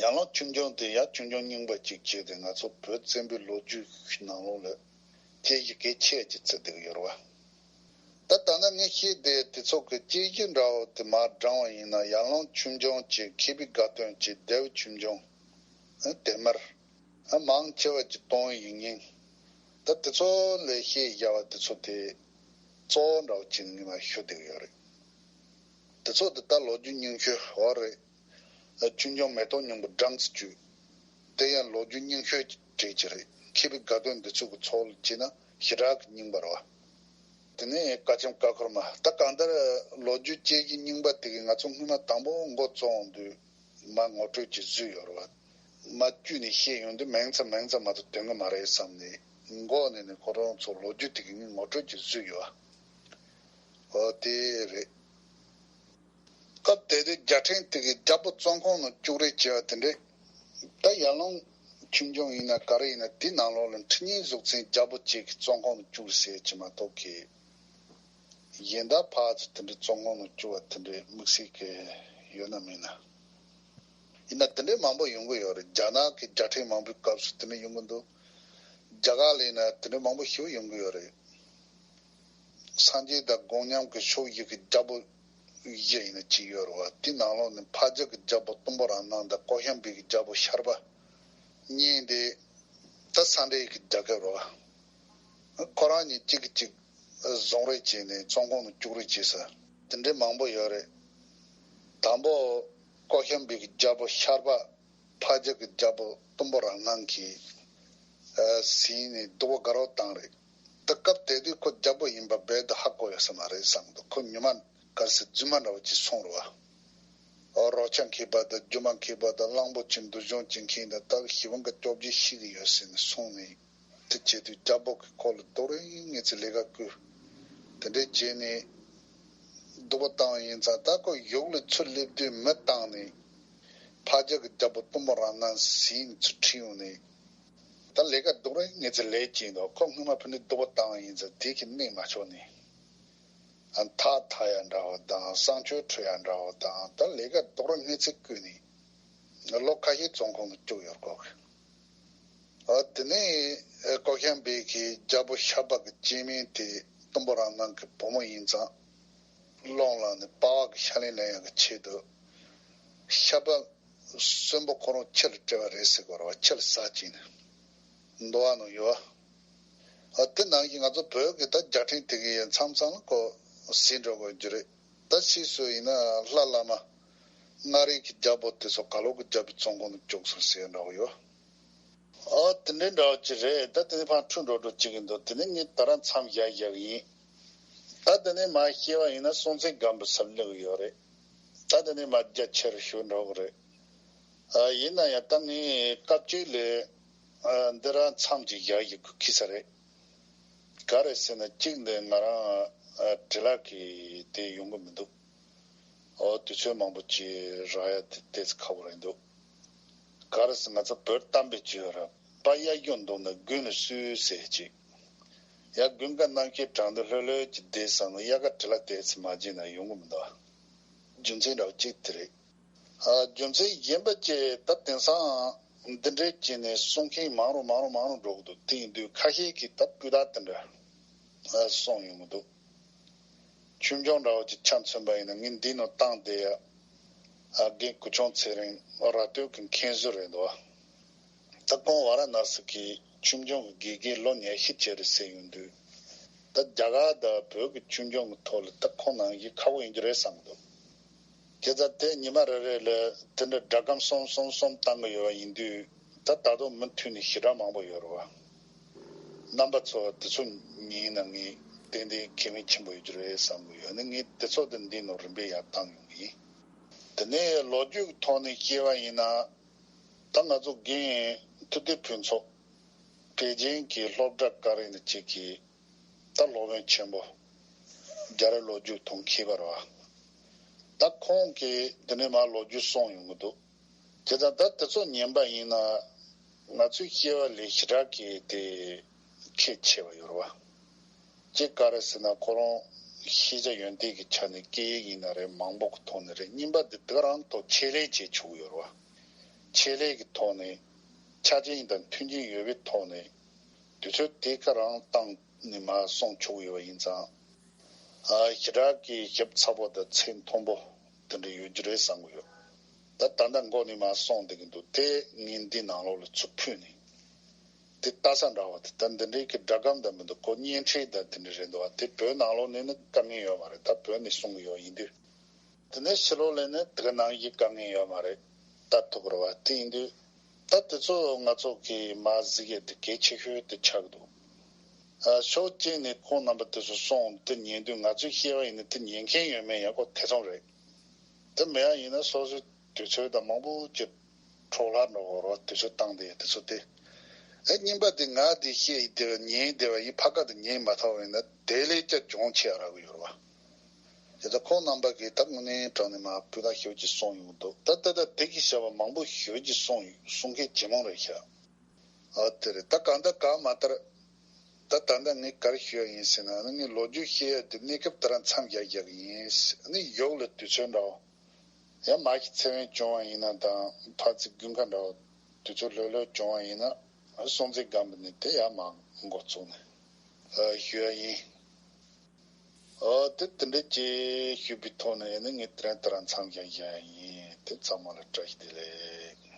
ཡར་ཀླུང་ཆོས་འབྱུང་དེ་ཡར་ཆོས་འབྱུང་རྙིང་པ་གཅིག་བྱས་ཏེ་ང་ཚོ་བོད་བཙན་པོའི་ལོ་རྒྱུས་ནང་ལོགས་ལ་དཔྱད་གཞི་གལ་ཆེ་ཅིག་བརྩི་བསྡད་ཀྱི་ཡོད་རེད་བ། ད་ད་ལྟ་ངས་བཤད་བསྡད་དེ་ཚོ་གི་དཔྱད་གཞི་འདྲ་བོ་དེ་མར་བགྲངས་པ་ཡིན་ན་ཡར་ཀླུང་ཆོས་འབྱུང་བྱས། མཁས་པའི་དགའ་སྟོན་བྱས། བདེ་བ་ཆོས་འབྱུང་། ཨ། དེ་མར། ཨ། མང་ཆེ་བ་གྱི་སྟོང་ཡིག་རྙིང་། ད་དེ་ཚོ་ལས་བཤད་བཞག་པ་དེ་ཚོ་དེ་གཙོ་བོ་འདྲ་བོ་བྱས་ནས་ངས་མར་ཞུ་བསྡད་ཀྱི་ཡོད་རེད། དེ་ཚོ་དེ་ད་ལོ་རྒྱུས་རྙིང་ཤོས་འོ་རེད། ཆོས་འབྱུང་མེ་ཏོག་སྙིང་པོ་སྦྲང་རྩི་བཅུད། དེ་ཡང་ལོ་རྒྱུས་རྙིང་ཤོས་ཀྱི་གྲས་ཅིག་རེད། མཁས་པའི་དགའ་སྟོན་འདི་ཚོ་གི་ཚོགས་ལ་བྱས་ན་ཞེ་དྲག་གི་རྙིང་པ་རེད་བ། དེ་ནས་བཀའ་ཆེམས་ཀ་ཁོལ་མ། ད་གང་ལྟར་ལོ་རྒྱུས་དཔྱད་གཞི་རྙིང་པ་དེ་གི་ང་ཚོ་སྔོན་མ་དང་པོ་འགོ་བཙུགས་ཡོང་དུས་མར་ངོ་སྤྲོད་ཅིག་བཟོས་ཡོད་རེད་བ། མར་བསྐྱུར་ནས་བཤད་ཡོང་དུས་མིང་ཙམ་མིང་ཙམ་མ་གཏོགས་དོན་གྱི་མ་རེད་བསམ་ནས། འགོ་ནས་ནས་ཁོ་རང་ཚོ་ལོ་རྒྱུས་དེ་གི་ངས་ངོ་སྤྲོད་ཅིག་བཟོས་ཡོད་བ། འོ་དེ་རེད། སྐབས་དེ་དུས་རྒྱལ་ཕྲན་དེ་གི་རྒྱལ་པོ་བཙོན་ཁང་ནང་བཅུག་རེས་བྱས་པ་དེ་འདྲས། ད་ཡར་ཀླུང་ཆོས་འབྱུང་ཡིན་ན་ག་རེ་ཡིན་ན་དེའི་ནང་ལོགས་ལ་ཁྲི་གཉན་གཟུགས་ཅན་རྒྱལ་པོ་གཅིག་གི་བཙོན་ཁང་ནང་བཅུག་ཟེར་གྱི་མ་གཏོགས་ཀྱི། གཞན་དག་ཕར་ཚུར་དེ་འདྲའི་བཙོན་ཁང་ནང་བཅུག་པ་དེ་འདྲའི་དམིགས་བསལ་གྱི་ཡོད་ན་མེད་ན། ཡིན་ན་དེ་འདྲའི་མང་པོ་ཡོང་གི་ཡོད་རེད། རྒྱ་ནག་གི་རྒྱལ་ཕྲན་མང་པོའི་སྐབས་སུ་དེ་འདྲ་ཡོང་གི་འདུག་རྒྱ་གར་ལ་ཡིན་ན་དེ་འདྲའི་མང་པོ་ཞིག་ཡོང་གི་ཡོད་རེད། སངས་རྒྱས་དང་དགོངས་མཉམ་གྱི་ཕྱོགས་བཞི་གི་རྒྱལ་པོ་བཞི་ཡིན་ན་གཅིག་ཡོད་རེད་བ། དེའི་ནང་ལོགས་ནས་ཕ་རྒྱལ་གྱི་རྒྱལ་པོ་སྟོང་པོ་རང་སྣང་དང་ཀོ་ཤམ་བི་གི་རྒྱལ་པོ་ཤར་པ་གཉིས་དེ་ད་སངས་རྒྱས་ཀྱི་རྒྱལ་ཁབ་རེད་བ། ཁོ་རང་གཉིས་གཅིག་གིས་གཅིག་བཟུང་རེས་བྱས་ནས་བཙོན་ཁང་ནང་བཅུག་རེས་བྱས་ས་དེ་འདྲའི་མང་པོ་ཡོད་རེད། དང་པོ་ཀོ་ཤམ་བི་གི་རྒྱལ་པོ་ཤར་པ་ཕ་རྒྱལ་གྱི་རྒྱལ་པོ་སྟོང་པོ་རང་སྣང་གིས་ཟིན་ནས་སྡུག་པོ་དགའ་རབ་བཏང་རེད། ད་སྐབས་དེ་དུས་ཁོ་རྒྱལ་པོ་ཡིན་པ་རྦད་དེ་ཧ་གོ་ཡོད་ས་མ་རེད་བསམ་འདུག་ཁོ་ཉི་མ་ག་རེ་ཟེར་རྫུན་མ་འདྲ་བོ་ཅིག་སོང་རེད་བ། རོ་ཁྱ་མཁས་པ་དང་རྒྱུ་མ་མཁས་པ་དང་གླང་པོ་ཆེ་འདུལ་སྦྱོང་བྱེད་མཁན་དང་ད་གི་ཞི་བ་འགའ་སྐྱོབ་རྒྱུ་ཤི་གི་ཡོད་ཟེར་ནས་སོང་ནས་དེ་བྱེད་དུས་རྒྱལ་པོ་གིས་ཁོ་ལ་རྡོག་རེ་ངེས་ཚེ་ལས་ཀ་བསྐུལ། དེ་འདྲའི་བྱས་ནས་སྡུག་པོ་བཏང་བ་ཡིན་ཙང་ད་ཁོ་ཡུལ་ལ་ཚུར་སླེབས་དུས་མི་བཏང་ནས་ཕ་རྒྱལ་གྱི་རྒྱལ་པོ་སྟོང་པོ་རང་སྣང་ཟིན་ཚུར་ཁྲིད་ཡོང་ནས་ད་ལས་ཀ་རྡོག་རེ་ངེས་ཚེ་ལས་ཀྱིན་འདུག་ཁོ་སྔོན་མ་ཕུ་ནས་སྡུག་པོ་བཏང་བ་ཡིན་ཙང་དེ་གི་གནས་མ་ཆོག་ནས། ཨ་ཐག་འཐག་ཡ་འདྲ་བོ་དང་གསང་སྤྱོད་ཁྲོད་ཡ་འདྲ་བོ་དང་ད་ལས་ཀ་རྡོག་ར་སྔས་ཚིག་བསྐུལ་ནས་ལོ་ཁ་ཤས་བཙོན་ཁང་དུ་བཅུག་ཡོད་ཀོ་གི། ཨ་དེ་ནས་ཀོ་ཤམ་བི་གི་རྒྱལ་པོ་ཤར་པ་གི་སྐྱེ་དམན་དེ་སྟོང་པོ་རང་སྣང་གི་བུ་མོ་ཡིན་ཙང་སློང་ལངས་ནས་པ་ཕ་གི་ཕྱག་ལེན་ལེན་ཡ་གི་ཆེད་དུ་ཤར་པ་གསོན་པོ་ཁོ་རང་ཁྱི་ལ་སྤྲད་པ་རེད་ཟེར་གོ་ར་བ་ཁྱི་ལ་ཟ་བྱིན་ནས་འདུལ་བ་ནང་ཡོད། ཨ་དེ་ནང་བཞིན་ང་ཚོ་བོད་ཀྱི་ད་རྒྱལ་ཕྲན་དེ་གའི་མཚམས་མཚམས་ལ་ཁོ་ཟིན་འགྲོ་དགོས་རྒྱུ་རེད། ད་ཕྱིས་སུ་ཡིན་ན་ལྷ་བླ་མ་མངའ་རིས་ཀྱི་རྒྱལ་པོ་དེ་ཚོ་ག་ལོག་གི་རྒྱལ་པོའི་བཙོན་ཁང་དུ་བཅུག་སོང་ཟེར་འདྲ་བོ་ཡོད། ཨ་དེ་འདྲའི་འདྲ་བོ་ཅིག་རེད། ད་དེ་ནས་ཕར་འཁྲུག་འགྲོ་འགྲོ་ཅིག་གི་འདུག་དེ་ནས་ངས་ད་རང་མཚམས་བཞག་བཞག་ཡིན། ད་དེ་ནས་མར་བཤད་པ་ཡིན་ན་སྲོང་བཙན་སྒམ་པོའི་སར་སླེབས་ཡོད་རེད། ད་དེ་ནས་མར་རྒྱ་ཆེར་ཞུ་འགྲོ་གི་རེད། ཨ་ཡིན་ན་ཡང་ད་ངས་སྐབས་གཅིག་ལས་ཨ་འདི་རང་མཚམས་ཅིག་བཞག་བཞག་དགོས་ཁེལ་ས་རེད། ག་རེ་ཟེར་ན་གཅིག་འདི་ང་རང་ཨ་བྲེལ་ལ་གི་དེ་ཡོང་གི་མི་འདུག་ཨོ་དུས་ཚོད་མང་པོ་ཅིག་རག་ཡ་དེ་ཏོག་ཙམ་ཁག་པོ་རེད་འདུག་ག་རེ་ཟེར་ང་ཚོ་བོད་གཏམ་དཔེ་ཅིག་ཡོད་རེད། པ་གཡག་གཞོན་མདོག་ནི་དགུན་ལ་བསུ་ཟེར་ཅིག་ཡ་དགུན་ཁ་གནམ་གཤིས་གྲང་དུས་ལྷོད་ལྷོད་ཀྱི་བསྡད་སོང་ན་དབྱར་ཁ་བྲེལ་ལ་དེ་ཚོ་མ་བརྗེད་ན་ཡོང་གི་མི་འདུག་རྒྱུ་མཚན་འདྲ་བོ་གཅིག་དེ་རེད། ཨ་རྒྱུ་མཚན་གཞན་པ་ཅིག་ད་དེང་སང་འདི་འདྲའི་བྱས་ནས་གསུང་མཁན་མང་རུ་མང་རུ་མང་རུ་འགྲོ་གི་འདུག་དེ་ཡིན་དུས་ཁ་ཤས་ཀྱིས་ད་སྤུས་དག་དེ་འདྲ་ཨ་གསུངས་ཡོང་གི་འདུག་ཆོས་འབྱུང་འདྲ་བོ་ཅིག་ཆ་མཚོན་པ་ཡིན་ན་ངས་འདི་ནང་བཏང་བསྡད་ཡ། ཨ་རྒན་སྐུ་ཆུང་ཚེ་རིང་ར་སྟོད་ཀྱི་མཁན་ཟུར་རེད་འདུག་ད་ཁོང་ཝཱ་ར་ཎ་སི་གི་ཆོས་འབྱུང་གི་དགེ་རྒན་ལོ་ཉི་ཤུ་བྱས་རེད་ཟེར་ཡོང་དུས། ད་རྒྱ་གར་དང་བོད་ཀྱི་ཆོས་འབྱུང་གི་ཐོག་ལ་ད་ཁོང་ནང་བཞིན་ཁག་པོ་ཡིན་རྒྱུ་རེད་བསམ་གི་འདུག་དེ་ཙང་དེ་ཉི་མ་རེ་རེ་ལ་དེ་འདྲ་སྒྲ་སྒམ་གསུམ་གསུམ་གསུམ་བཏང་གི་ཡོད་པ་ཡིན་དུས་ད་ད་དུང་མུ་མཐུད་ནས་ཞེ་དྲག་མང་པོ་ཡོད་རེད་བ། རྣམ་པ་ཚོ་དེ་ཚོ་ཉན་ན་ངས་ཏན་ཏན་གལ་གནད་ཆེན་པོ་ཡོད་རྒྱུ་རེད་བསམ་གི་ཡོད་ནི་ངས་དེ་ཚོ་དེ་འདི་ནང་རིམ་པས་ཡར་བཏང་ཡོང་གི་ཡིན། དེ་ནས་ལོ་རྒྱུས་ཀྱི་ཐོག་ནས་བཤད་པ་ཡིན་ན། ད་ང་ཚོ་རྒན་ཐུབ་བསྟན་ཕུན་ཚོགས་པེ་ཅིང་གི་སློབ་གྲྭ་ཀ་རིང་ནས་གཅིག་གིས་ད་སློབ་དཔོན་ཆེན་པོ་རྒྱ་རི་ལོ་རྒྱུས་དང་མཁས་པ་རེད་བ། ད་ཁོང་གིས་འདི་ནས་མར་ལོ་རྒྱུས་གསུངས་ཡོང་གི་འདུག་དེ་ཙང་ད་དེ་ཚོ་ཉན་པ་ཡིན་ན་ང་ཚོའི་སྐྱེ་བ་ལས་ཞེ་དྲག་གི་དེ་ཁྱད་ཆེ་བ་ཡོད་རེད་བ། གཅིག་ག་རེ་ཟེར་ན་ཁོ་རང་ཤེས་བྱ་ཡོན་ཏན་གྱི་ཆ་ནས་སྐད་ཡིག་ཡིན་ན་རེད་མང་པོ་གི་ཐོག་ནས་རེད་རྙིང་པ་འདི་དེ་ག་རང་ཐོག་ཆེད་ལས་བྱེད་ཆོག་གི་ཡོད་རེད་བ། ཆེད་ལས་ཀྱི་ཐོག་ནས་ཆ་རྐྱེན་དང་མཐུན་རྐྱེན་ཡོད་པའི་ཐོག་ནས་དུས་ཚོད་དེ་ག་རང་བཏང་ནས་མར་གསུང་ཆོག་གི་ཡོད་པ་ཡིན་ཙང་། ཨ་ཞེ་དྲག་གི་ཞིབ་ཚགས་པོ་དང་ཚད་མཐོན་པོ་དེ་འདྲ་ཡོད་རྒྱུ་རེད་བསམ་གི་ཡོད། ད་ད་ལྟ་མགོ་ནས་མར་གསུང་བསྡད་ཀྱི་འདུག་དེ་ངས་འདི་ནང་ལོགས་ལ་ཚུར་ཕུད་ནས། དེ་ལྟ་ས་འདྲ་བ་དེ་ད་འདི་འདྲའི་གི་སྒྲ་སྒམ་དང་མི་འདུག་ཁོ་བརྙན་འཕྲིན་དང་དེ་འདྲ་རེད་འདུག་བ་དེ་བོད་ནང་ལོགས་ནས་ནི་དཀའ་ངལ་ཡོད་མ་རེད། ད་བོད་ནས་གསུང་གི་ཡོད་ཡིན་དུས། དེ་ནས་ཕྱི་ལོགས་ལ་ནི་དེ་ག་ནང་བཞིན་དཀའ་ངལ་ཡོད་མ་རེད། ལྟ་ཐུབ་ཀྱི་རེད་བ་དེ་ཡིན་དུས། ད་དེ་ཚོ་ང་ཚོ་གིས་མར་གཟིགས་ཡས་དེ་གལ་ཆེ་ཤོས་དེ་ཆགས་འདུག་ཨ་ཕྱོགས་གཅིག་ནས་ཁོང་རྣམ་པ་དེ་ཚོ་གསུང་དེ་ཉན་དུས་ང་ཚོས་བཤད་པ་ཡིན་ན་དེ་ཉན་མཁན་ཡོད་མེད་ཡང་ཁོ་ཐེ་ཚོམ་རེད། དེ་མེད་ཡ་ཡིན་ན་སོ་སོའི་དུས་ཚོད་དང་མང་པོ་ཅིག་འཕྲོ་བརླག་འགྲོ་གི་རེད་བ། དུས་ཚོད་བཏང་བསྡད་ཡ་དེ་ཚོ་དེ། ཨེ་རྙིང་པ་དེ་ང་དེ་བཤད་ཡི་དེ་བ་ཉན་དེ་བ་ཡིན་ཕ་ཁ་དེ་ཉན་མ་ཐག་བ་ཡིན་ན་དེ་ལས་ཀྱང་གྱོང་ཆེ་ཡ་རག་གི་ཡོད་རེད་བ། དེ་ལྟར་ཁོང་རྣམ་པ་གིས་ད་དངོས་གནས་དྲང་གནས་མ་སྤུས་དག་ཞེ་པོ་ཅིག་གསུངས་ཡོང་གི་འདུག་ད་ལྟ་ད་དེ་གི་བྱ་བ་མང་པོ་ཞེ་པོ་ཅིག་གསུངས་ཡོད། གསུང་མཁན་ཇེ་མང་རེད་ཤག་ཨ་དེ་རེད། ད་གང་ལྟར་གང་མ་ལྟར། ད་ ད་ད་ལྟ་ངས་ག་རེ་ཞུ་ཡ་ཡིན་ཟེར་ན། ཨ་ནི་ངས་ལོ་རྒྱུས་བཤད་ཡ་དེ་གནས་སྐབས་དེ་རང་མཚམས་བཞག་བཞག་གི་ཡིན། ཨ་ནི་ཡོག་ལ་དུས་ཚོད་འདྲ་བོ། ཡང་མ་གི་ཚེ་དབང་སྐྱོང་བ་ཡིན་ན་དང་། ཕ་ཚི་དགུན་ཁ་འདྲ་བོ་དུས་ཚོད་ལྷོད་ལྷོད་སྐྱོང་བ་ཡིན་ན། སྲོང་བཙན་སྒམ་པོ་ནས་དེ་ཡར་མར་འགོ་བཙུགས་ནས་ཨ་ཞུ་ཡ་ཡིན། ཨ་དེ་དེ་འདྲ་ཅིག་ཞུས་པའི་ཐོག་ནས་ཨ་ནི་ངས་དེ་རིང་དེ་རང་མཚམས་བཞག་བཞག་ཡ་ཡིན། དེ་ཚང་མ་ལ་བཀྲ་ཤིས་བདེ་ལེགས།